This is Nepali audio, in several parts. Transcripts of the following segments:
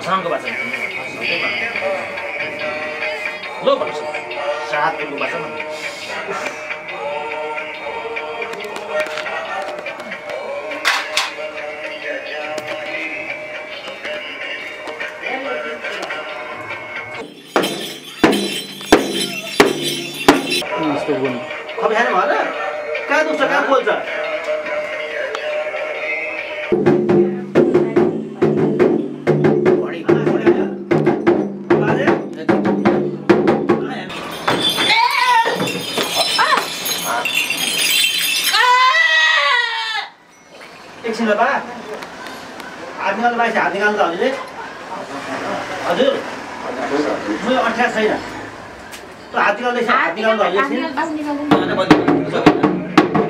Pasangan ke bahasa lo bagus saat itu bahasa अब हेर्नु भएन कहाँ दुख्छ कहाँ पोल्छ एकछिन बा हात निकाल्नु बाइस हात निकाल्नु त हजुरले हजुर म अठ्यास छैन त हात निकाल्दैछ हात निकाल्नु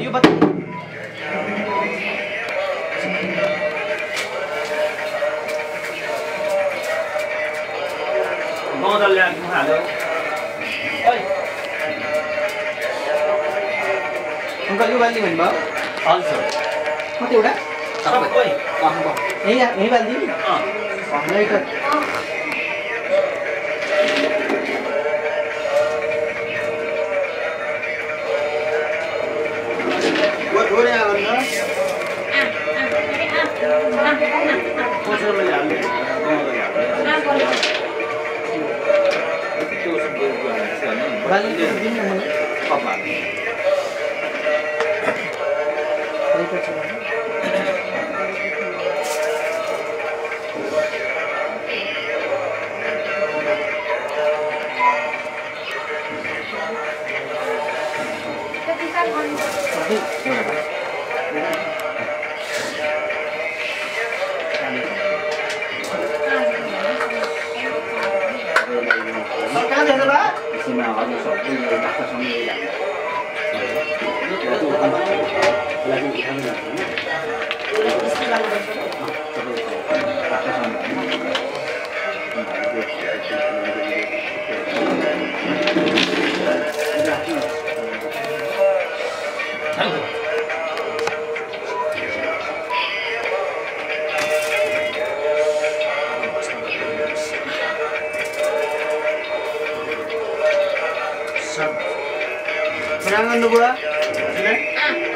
यो बत्ती मौदल ल्याएको हाल्यो ओइ अङ्कल यो बाल्दी भन्नुभयो हजुर कति एउटा सबै यही बाल्दी हामीलाई त थोरै आउनु न कसरी मैले हाल्ने बाल्दी दिन न मलाई कप हाल्ने Jangan dulu lah.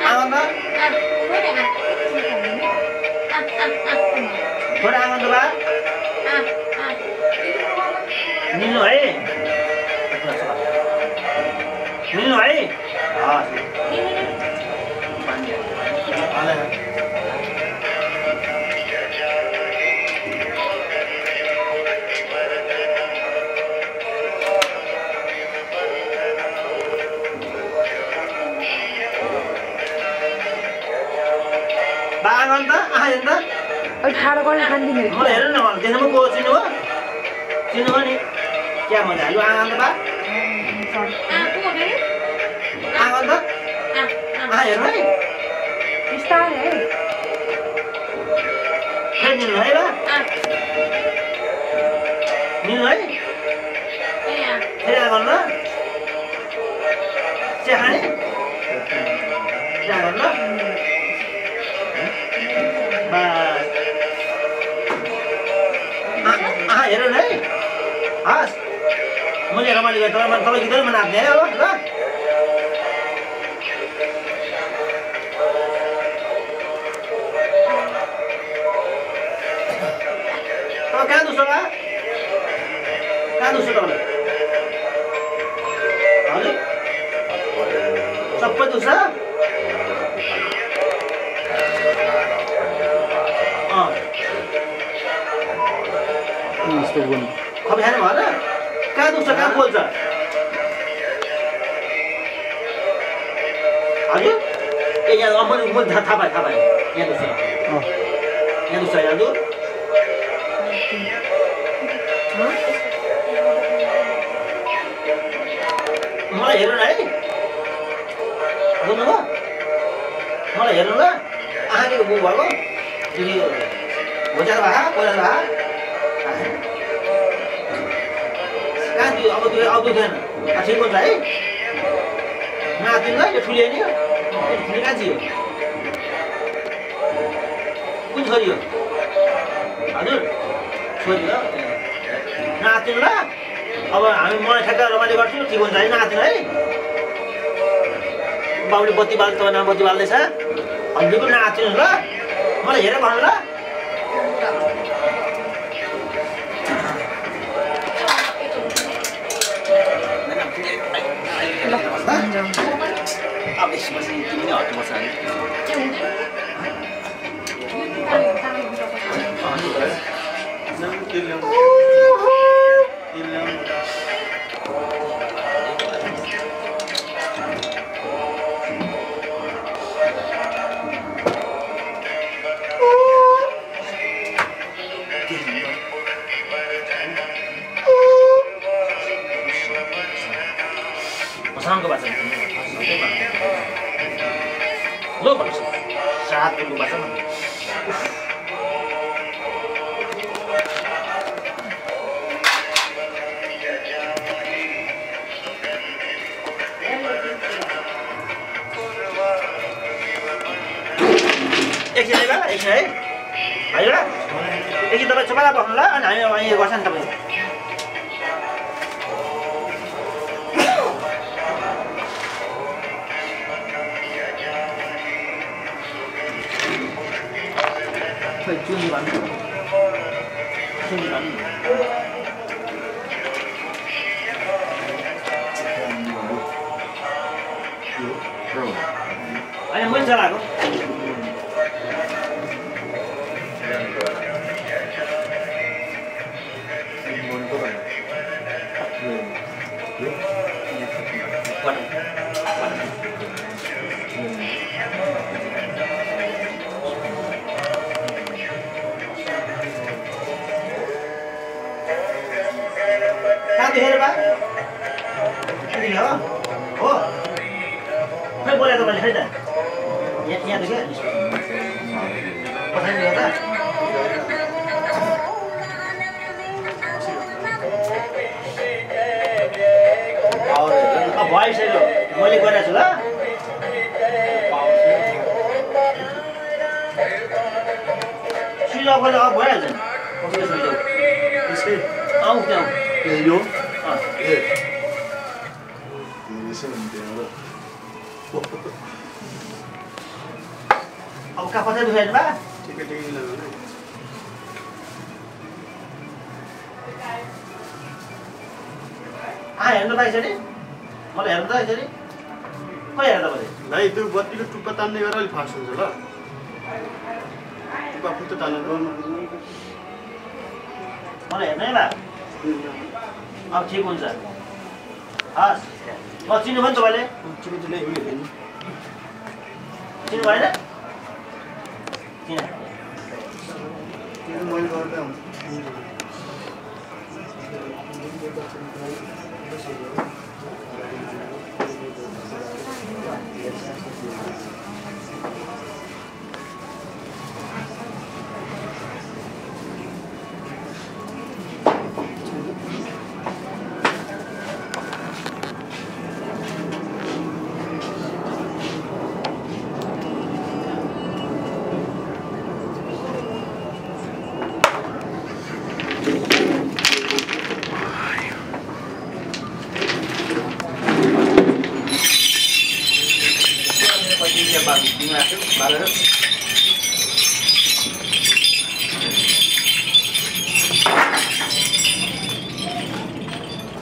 Angan tak? Boleh angan dulu lah. Nino eh. Nino eh. Ah. Ada. Bangun tak? Ayo tak? ठाडो गर्न खान्दिन मलाई हेर न त्यसमा को चिन्नु हो चिन्नु हो नि क्या भन्छ यो आँगन त बा आँगन त हेर्नु है बिस्तारै है फेरि निल्नु है बा निल्नु है फेरि आँगन ल चिया खाने चिया आँगन ल हेरौँ है हस् मैले रमाइलो गरेँ तपाईँ गीतै नाच्ने है हो ल तपाईँ कहाँ दुस्छ बा कहाँ दुस्छ तपाईँलाई हजुर सबै दुस्छ अब हेर्नु भएन कहाँ दुख्छ कहाँ पोल्छ हजुर ए यहाँ मैले थाहा पाएँ यहाँ दुख्छ यहाँ दुख्छ यहाँ दुख मलाई हेर्नु न है बुझ्नुभयो मलाई हेर्नु ल आँखाको बुक भएको भोजाको भए पहिला भए कहाँ दियो अब दुख्दैन ठिक हुन्छ है नातिन यो ठुलियो नि ठुली कहाँ थियो कुन छोरी हो हजुर छोरी हो नातिनु ल अब हामी मलाई ठ्याक्क रमाइलो गर्छौँ ठिक हुन्छ है नातिनु है बाबुले बत्ती बाल्छ तपाईँ नाम बत्ती बाल्दैछ हजुरको नातिनु ल मलाई हेरेर भन्नु ल अब यसमा चाहिँ तिमी नै हट्नुपर्छ Sangka bahasa lo bagus saat itu bahasa mana एक sini lah एक sini ayo lah एक kita coba lah bang lah nah ini kawasan tapi Juni ban. Ayam pun salah kok. हेर बा यति हो हो खै बोले तपाईले खै त यहाँ देखि पठाइ दियो त अब भइसक्यो मैले गरेछु ल सुइज अफ गर्दा अब भइहाल्छ कसले सुइज अफ त्यसै आऊ त्यहाँ यो अब कहाँ पठाइ दुखाइ बा ठीक है लगा हेर्नु पाइछ नि मलाई हेर्नु त यसरी खै हेर्दा पनि भाइ त्यो बत्तीको टुप्पा तान्ने गरेर अलि फास्ट हुन्छ ल टुप्पा फुत्तो तान्नु मलाई हेर्नु है बा अब ठिक हुन्छ हस् म चिन्नु भयो नि तपाईँले चिन्नु भएन किन मैले गर्दा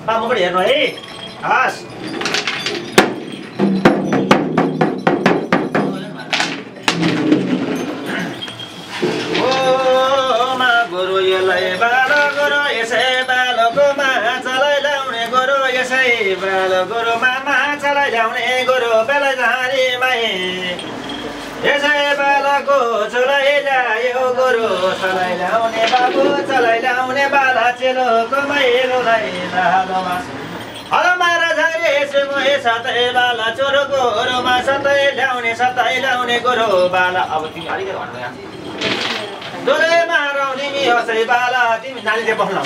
म पनि हेर्नु है हस् गोरु यसलाई बालो गोरु यसै बालोको माछालाई ल्याउने गोरु यसै बालो गोरुमा माछालाई ल्याउने गोरु बेला झारी माए यसै बालाको छोलाई ल्यायो गोरु छलाई ल्याउने बाबु छलाई ल्याउने बाला चेलोको मैलोलाई लालोमा हलमा झारी सुमो सतै बाला चोरो गोरुमा सतै ल्याउने गोरु बाला अब तिमी अलिकति भन्नु डोले मारौ तिमी हसै बाला तिमी नानीले बस्न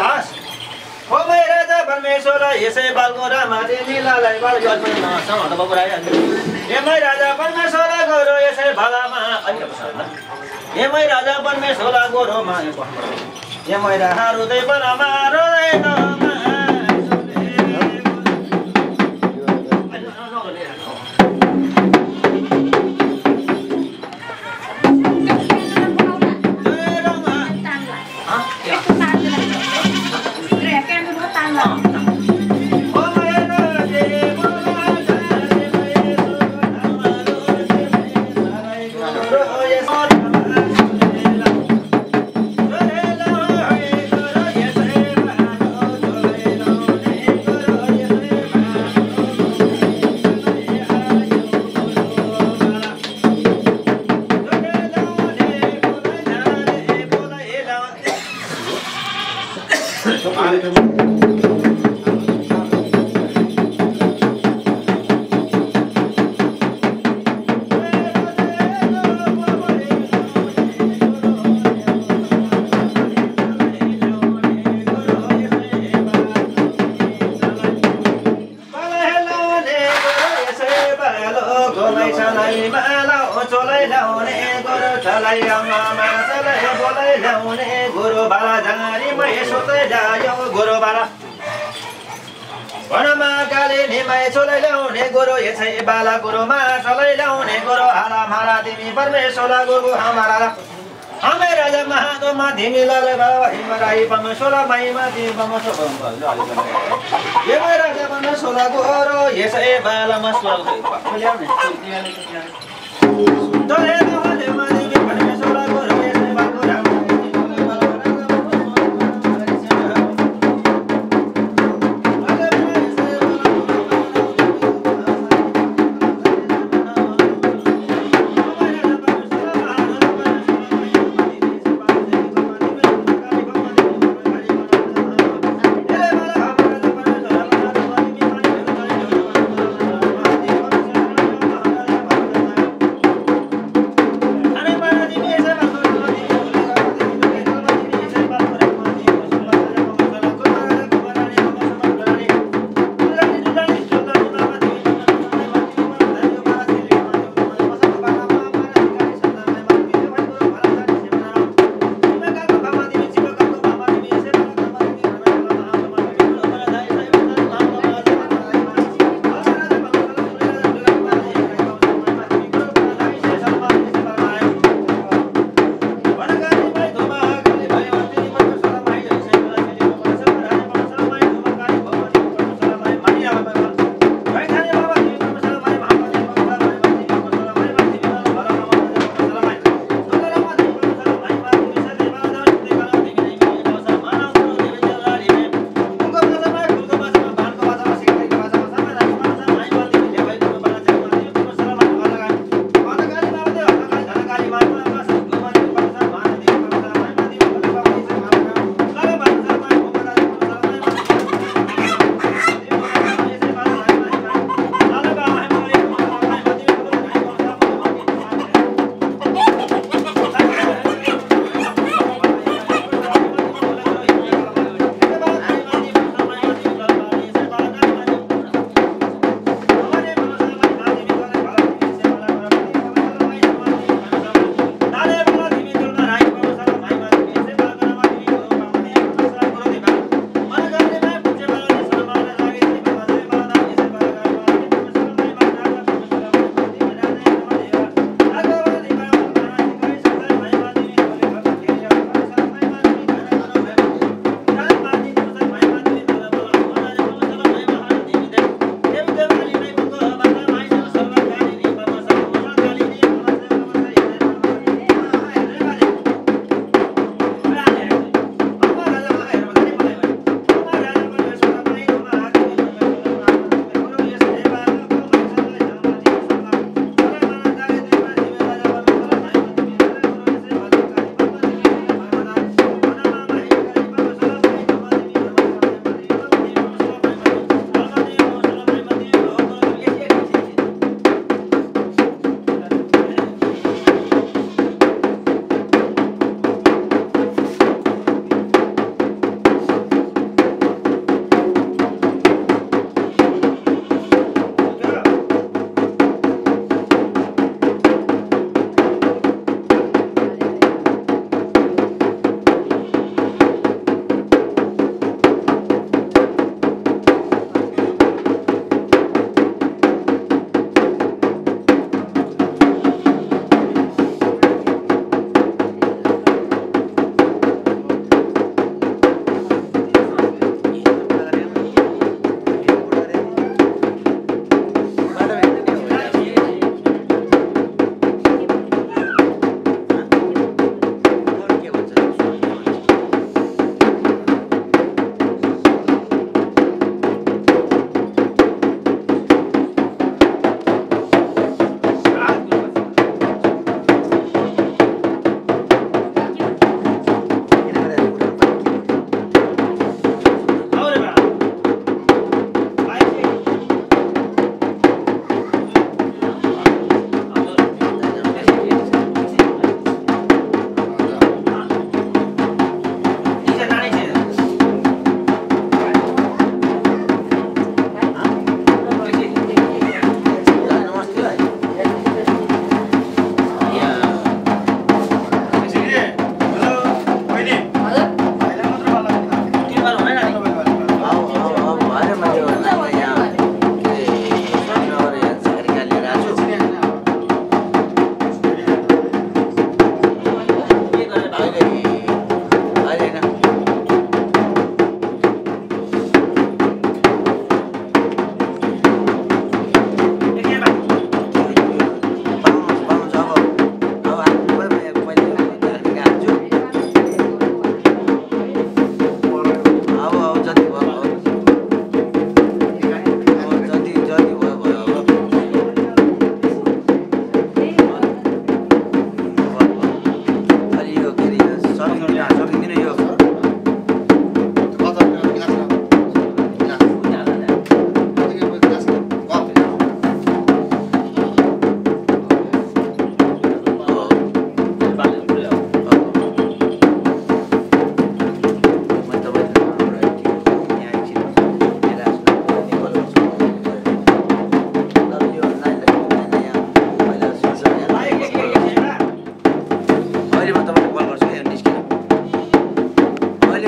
हस् हो मै राजा परमेश्वर यसै बालको रामा तिमीलाई बाल जन्म बाबु राई ए मै राजा परमेश्वर गोरो यसै बालामा ए मै राजा परमेश्वर गोरोमा या मैरा रुँदै परमा रोदैन परमेश्वरा गुरु हमारा हमें राजा महादो माधिमी लाले बाबा हिमराई परमेश्वरा महिमा दी परमेश्वरा ये मेरा राजा परमेश्वरा गुरु ये से बाला मस्वा बोलिया ने तो ले दो हले माधी के परमेश्वरा गुरु ये से बागो राम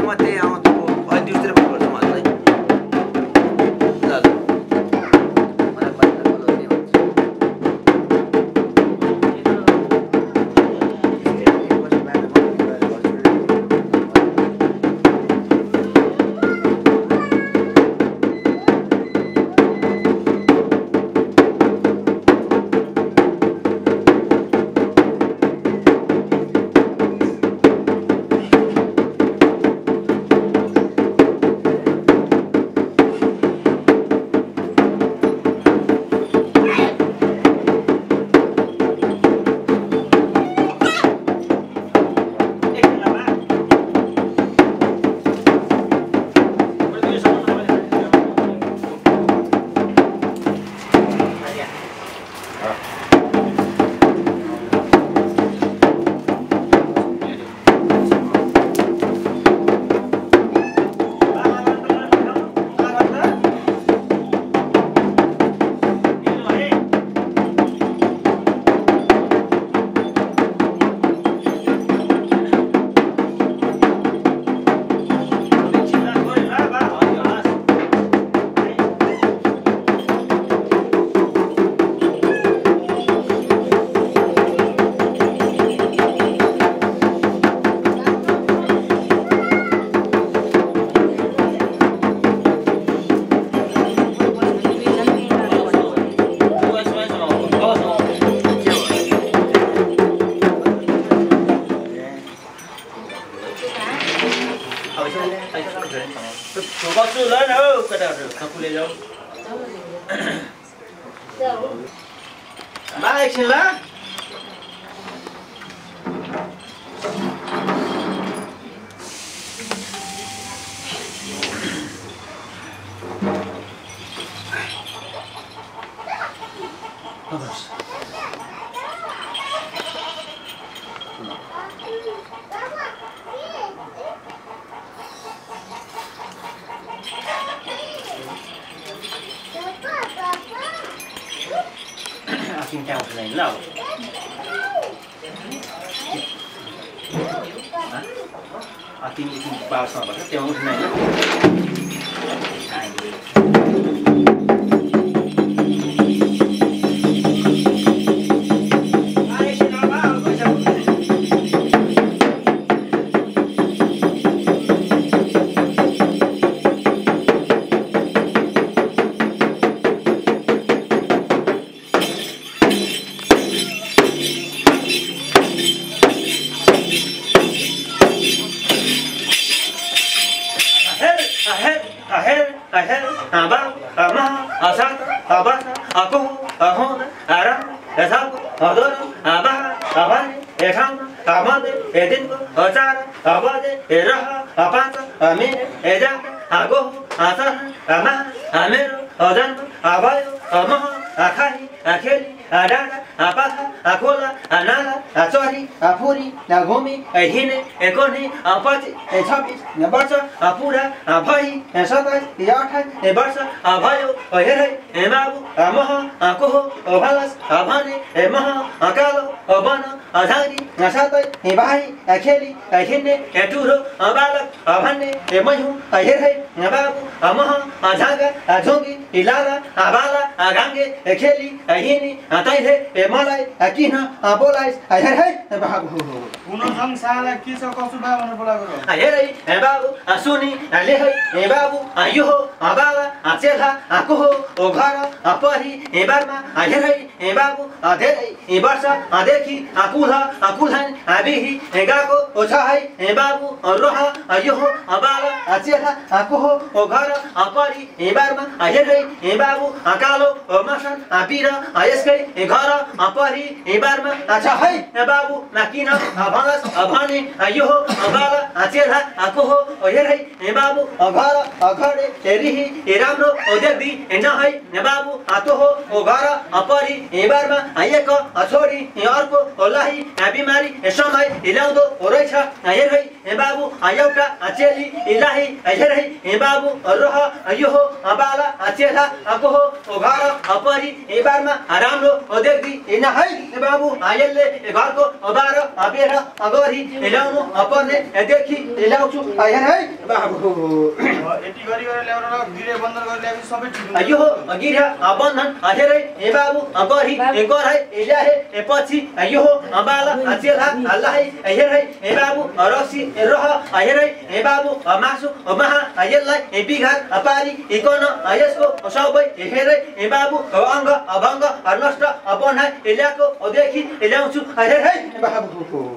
म त्यही आउँछु अहिले ड्युटीतिर फोन गर्छु मलाई ल ल मलाई बाहिर बोलाउने हुन्छ बस्नु ल न हौ केटाहरू खपुले जाऊ ल एकछिन ल Xin chào cái này lẩu. Tin vào sọ và các tiêu cái này lắm. हे बाबु एउटा चेली इलाही हेरै हे बाबु रह यो हो बाला चेला को हो घर परि बारमा राम्रो देख्दी न है हे बाबु यसले घरको बार बेर गरी ल्याउनु पर्ने देखि ल्याउँछु है बाबु यति गरी ल्याउन गिरे बन्धन गरी ल्याए सबै ठिक यो हो गिरे बन्धन हेरै हे बाबु गरी गराइ ल्याए पछि यो हो बाला चेला लाई हेरै हे बाबु रक्सी रह हेरै हे बाबु मासु महा यसलाई बिघार पारी इकन यसको सबै हेरै हे बाबु अङ्ग अभङ्ग नष्ट बनाइ ल्याएको देखि ल्याउँछु हेरै बाबु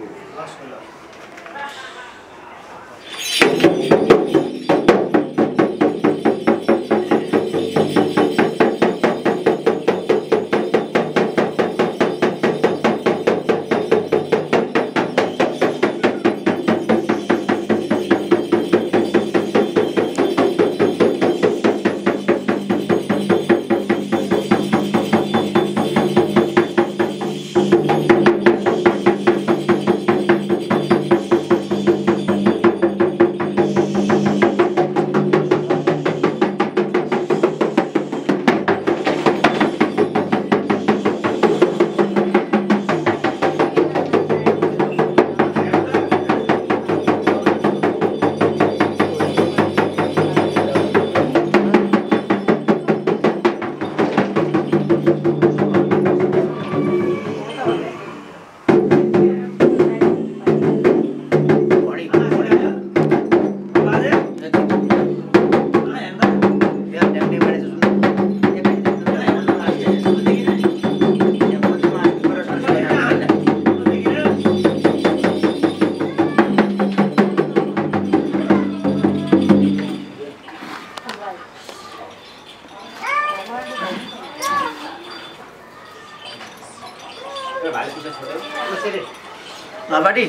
बाटी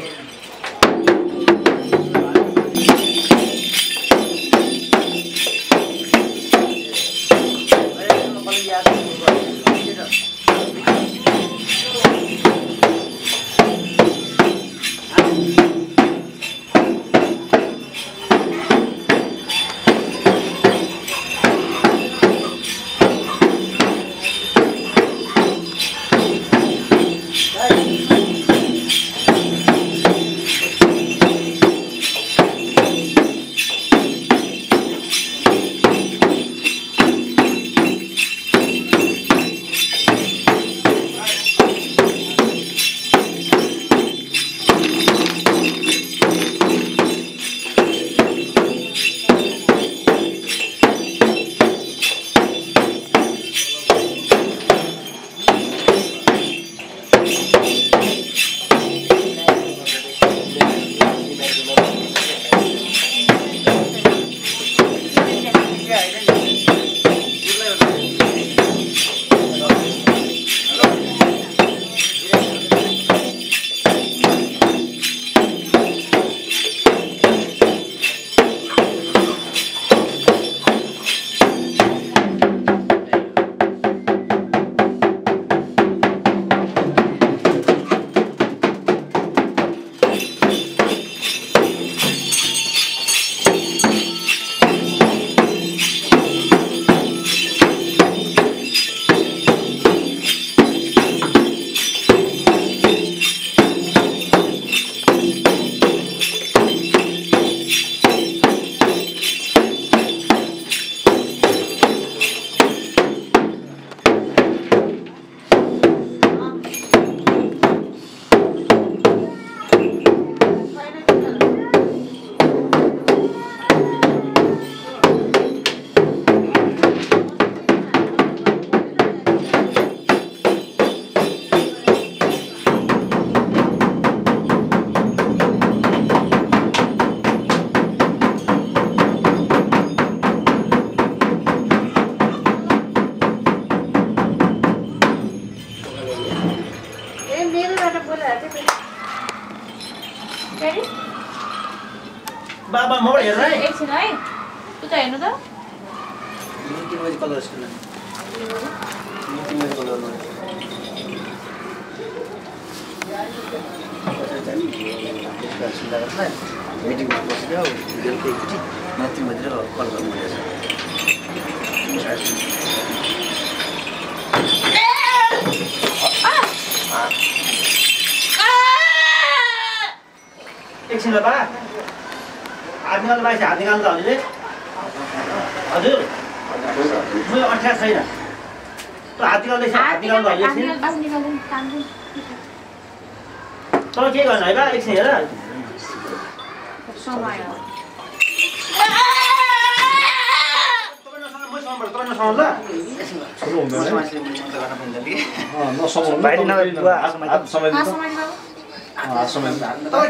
बाबा म हेर है एकछिन है तु त हेर्नु त image colour skin image colour न मिटिङमा बसेर बेलुका एकचोटि म तिमीतिर कल गर्नु पर्छ एकछिन बा हात निकाल्नु बाइस हात निकाल्नु त हजुरले हजुर म अठ्यास छैन त हात निकाल्दैछ हात निकाल्नु अहिले एकछिन तँ के गर्नु है बा एकछिन हेर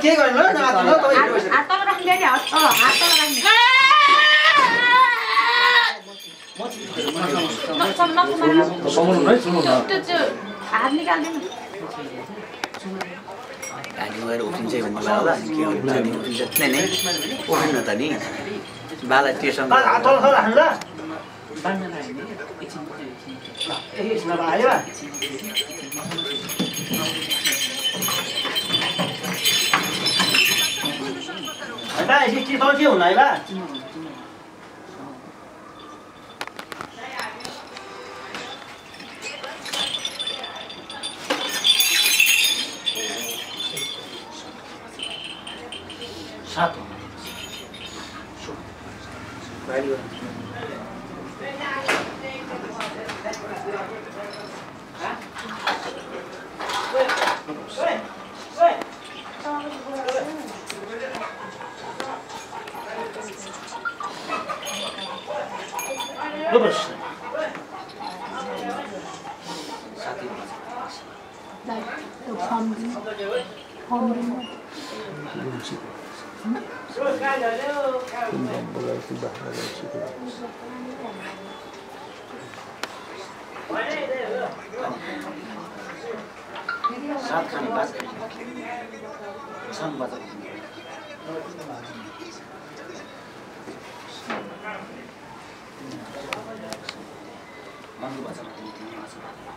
के गर्नु गाडी गएर उठिन्छ भन्ने बेला होला के गर्नु जाने उठिन्छ नै नै उठ्नु त नि बाला टेसन के हुनु है बा सात सात खाने बात सँग बात मांगो बात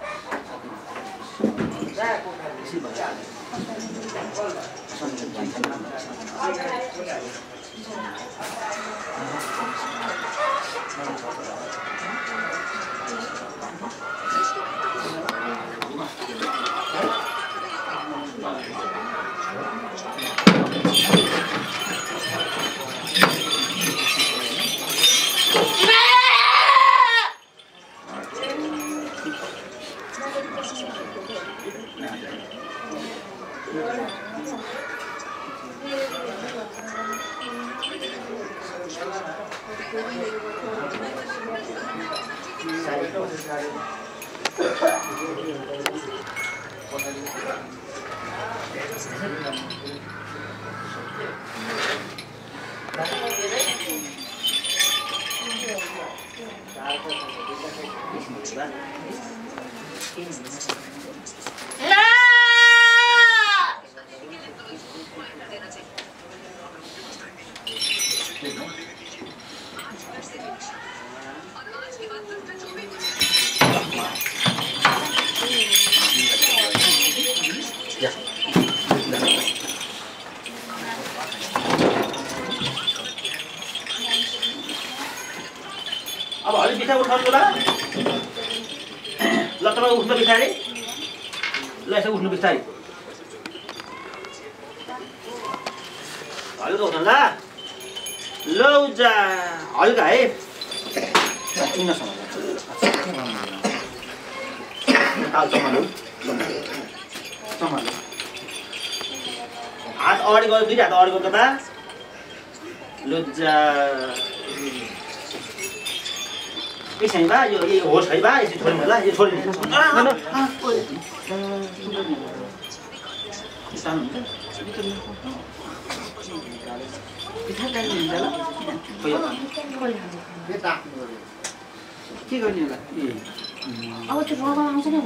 अब अलि बिथा उठाउनु होला ल तपाईँ उठ्नु बिस्तारै ल यसो उठ्नु बिस्तारै हल्का उठ्नु ल लौ जा हल्का है हात अगाडि गर्यो दुई हात अगाडि गर्दा बा लुजा एकछिन बा यो होस् है बा यसरी छोड्नु होला यो छोड्नु के गर्ने होला अब त्यो रबर आउँछ नि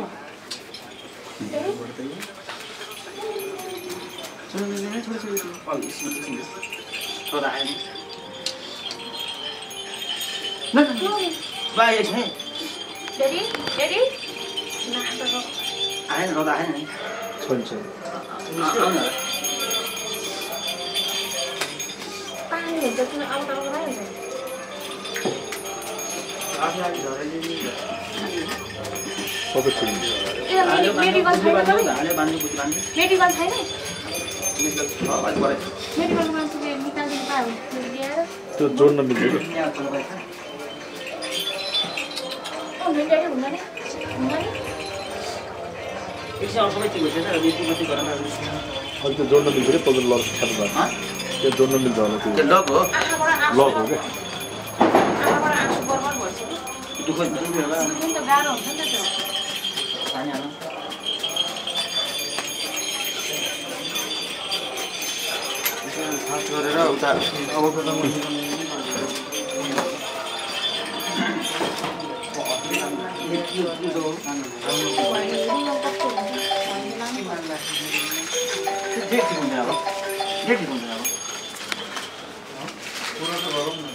बा एकछिन Daddy? Daddy? आएन रदा आएन नि छोड्छ किन आउट आउटमै हुन्छ आफै आफै झरेली सबै ठिक हुन्छ मेडिकल छैन पनि हाले बान्नु बुझ बान्नु मेडिकल छैन मिसल छ अलि परे मेडिकल मान्छेले निकाल्दिनु पायो ल्याएर त्यो जोड्न मिल्दैन यहाँ चल्दै छ भेन्डिएर हुँदैन एकछिन अरू सबै ठिक भइसक्छ र बेसी मात्रै गरेर अनि त्यो जोड्न मिल्दैन पदन लस खानु पर्छ त्यो जोड्न मिल्छ होला त्यो त्यो लक हो आँखाबाट लक हो क्या आँसु बर्बाद भइसक्यो दुःख हुन्छ नि त्यो होला नि त गाह्रो हुन्छ नि त त्यो पानी हाल्नु खास गरेर उता अबको त डेट ठिक हुँदैन अब डेट ठिक हुँदैन अब पुरा त गरौँ न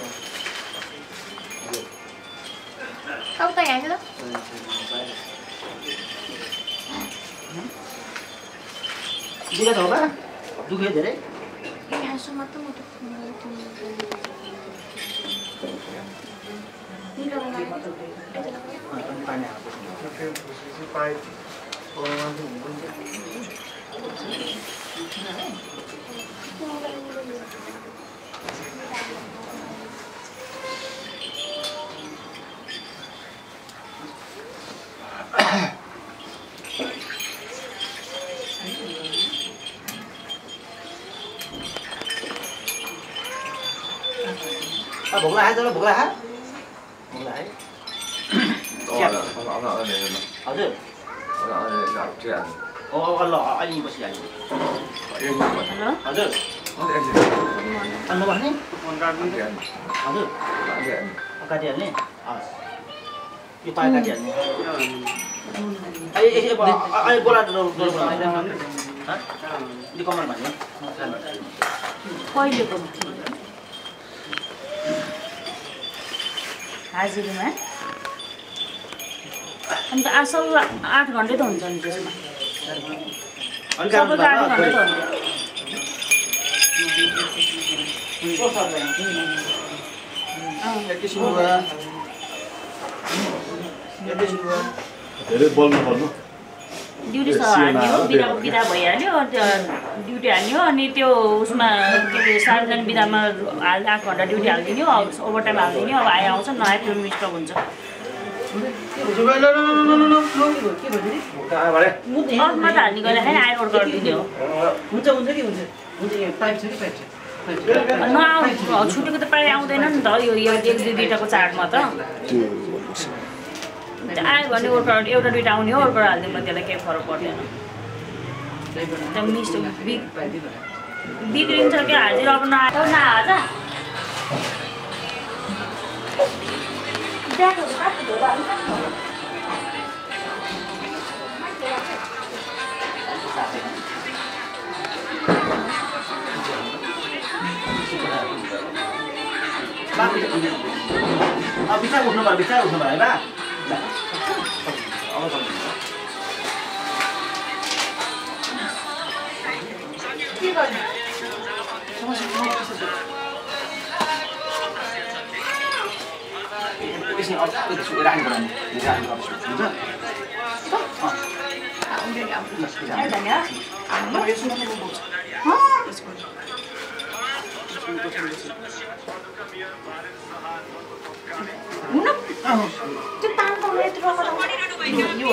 अब त यहाँ त दुःख छ होला दुःख धेरै यहाँसम्म त म त पानी हाल्नु पाइप मान्छे हुनुहुन्छ भोक लाग्यो चलो भोक लाग्यो भोक लाग्यो हजुर ल अहिले बसिहाल्यो हजुर अन्नु भन्ने हजुर काटिहाल्ने हस् यो पाए काटिहाल्ने अहिले बोलाएर यो कमल भन्ने कहिलेको हाजिरीमा अन्त आसौ 8 घन्टै त हुन्छ नि त्यसमा सबैको 8 घन्टै त धेरै बोल्नु पर्नु ड्युटी हाल्यो बिदा भइहाल्यो ड्युटी हाल्यो अनि त्यो उसमा के अरे सार्वजनिक बिदामा 8 घन्टा ड्युटी हालिदियो ओभर टाइम हालिदियो अब आउँछ नआए त्यो मिस्टेक हुन्छ अरूमा त हाल्ने गर्दाखेरि आइरोड गरिदिने हो हुन्छ हुन्छ कि हुन्छ हुन्छ यो पाइप छ कि पाइप छ छुटेको त प्रायः आउँदैन नि त यो 1-2-2टाको चाडमा त आयो भने एउटा दुइटा आउने हो अर्को हालिदिनु त्यसलाई केही फरक पर्दैन त्यो मिस्टेक बिग्रिन्छ क्या हाजिर अब नआएको नआज बिचार उठ्नु भयो है बा के गर्ने हुन त्यो तानको यत्रो यो